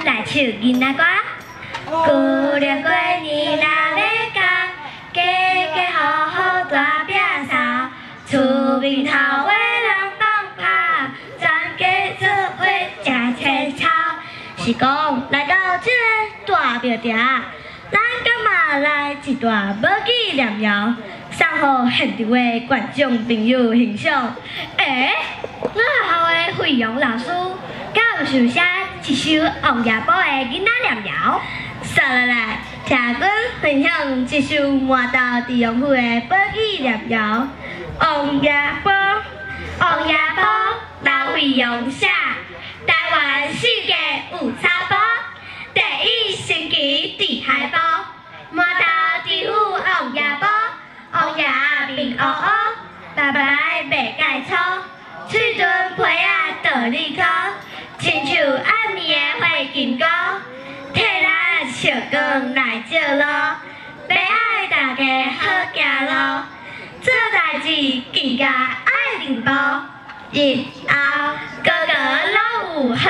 來唱囡仔歌。舊曆過年若欲到，家家戶戶大餅捎，厝面頭的人放炮，全家做伙食青草。是講來到這个大廟埕，咱敢嘛來一段保記念謠，送予現場的觀眾朋友欣賞。欸，我學校的惠陽老師，敢有想寫一首王爺埔的囡仔念謠？煞落來，聽阮分享一首饃頭鎮陽府的保記念謠。王爺埔，王爺埔，劉惠陽寫，台灣世界有查埔，第一神奇佇海埔，饃頭知府王爺埔，王爺面烏烏，白白袂蓋粗，喙唇皮仔道理粗，親像暗暝的火金姑，替咱笑光來照路，欲愛大家好行路，做代誌更加愛進步，日後個個攏有好